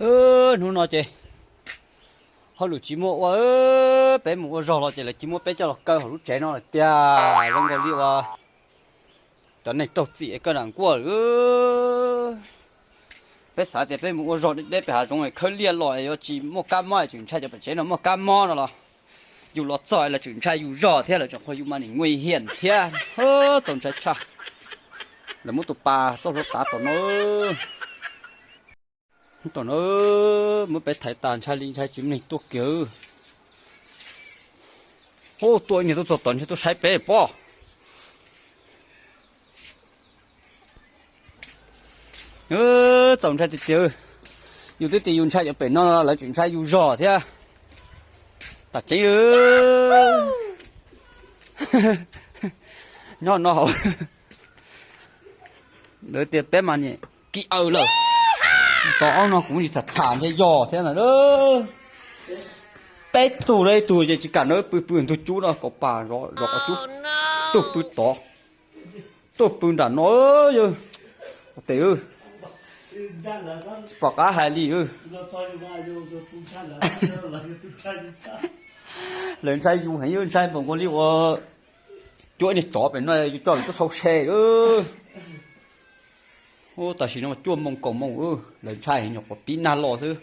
Hnub no ces hauj lwm tsis muaj ua, peb mus ua zog los ces lawv cia muab peb coj los kaw hauv lub tsev no lawm tiag. Zoo nkaus li uas cov neeg raug txim kawg nram nkuaj lawm. Peb xav tias peb mus ua zog deb deb pem hav zoov khawb liaj los yuav tsis muaj kab mob, tseem ntshai cov pem tsev no muaj kab mob no los yus los txog lawv tseem ntshai yus zog thiab, lawv tseem qhuas yus mas nim nqui hiam thiab. Txaus ntshai tshaj. Lawv muab tus pas txoj hlua tav tom no. Tom no muab peb thaiv tas ntshai li ntshai tsis muaj neeg tuaj kiag. Hu tuaj ib niag tuaj txog tom ntshai tuaj saib peb pob. Txaus ntshai tiag tiag. Yus twb tias yus ntshai cov pem no lawv tseem ntshai yus zog thiab. Tam tseeb nyob no hauv. Lawv tias peb mas niam kiv aws lawm. Tos ob no kuv muaj tsis tham tham ntshai yog thiab na. Peb tug la ib tug ces tsis kam no pw pw ntug cub no kaum pas zov zov qhov cub. Tuaj pw tod, tuaj pw nram no. Yawg tes, tsis pom qab hais li. Lawv ntshai yus heev, yus ntshai npaum nkaus li uas cuab niag tsov pem no yus coj lawv tuaj sau se. Tam sim no cuaj moos kaum moos, lawv ntshai heev, nyuam qhuav pib nag los xwb.